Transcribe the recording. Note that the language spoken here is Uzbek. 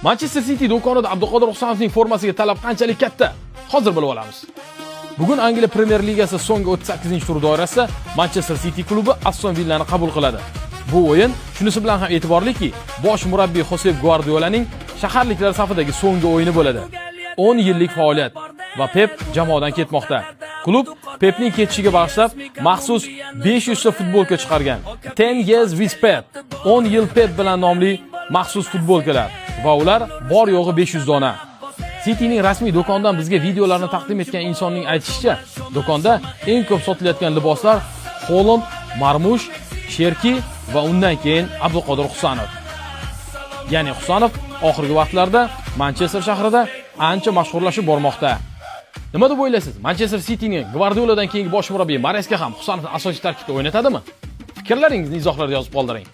Manchester City do'konida Abduqodir Husanovning formasiga talab qanchalik katta? Hozir bilib olamiz. Bugun Angliya Premier Ligasi so'nggi 38-tur doirasida Manchester City klubi Aston Villani qabul qiladi. Bu o'yin shunisi bilan ham e'tiborliki, bosh murabbiy Xosep Guardiolaning shaharliklar safidagi so'nggi o'yini bo'ladi. 10 yillik faoliyat va Pep jamoadan ketmoqda. Klub Pepning ketishiga bag'ishlab maxsus 500 ta futbolka chiqargan. 10 Years with Pep, 10 yil Pep bilan nomli maxsus futbolkalar va ular bor yo'g'i 500 dona. Cityning rasmiy do'konidan bizga videolarni taqdim etgan insonning aytishicha, do'konda eng ko'p sotilayotgan liboslar Holand, Marmush, Sherki va undan keyin Abduqodir Husanov. Ya'ni Husanov oxirgi vaqtlarda Manchester shahrida ancha mashhurlashib bormoqda. Nima deb o'ylaysiz? Manchester Cityning Gvardioladan keyingi bosh murabbiyi Mareska ham Husanovni asosiy tarkibda o'ynatadimi? Fikrlaringizni izohlarda yozib qoldiring.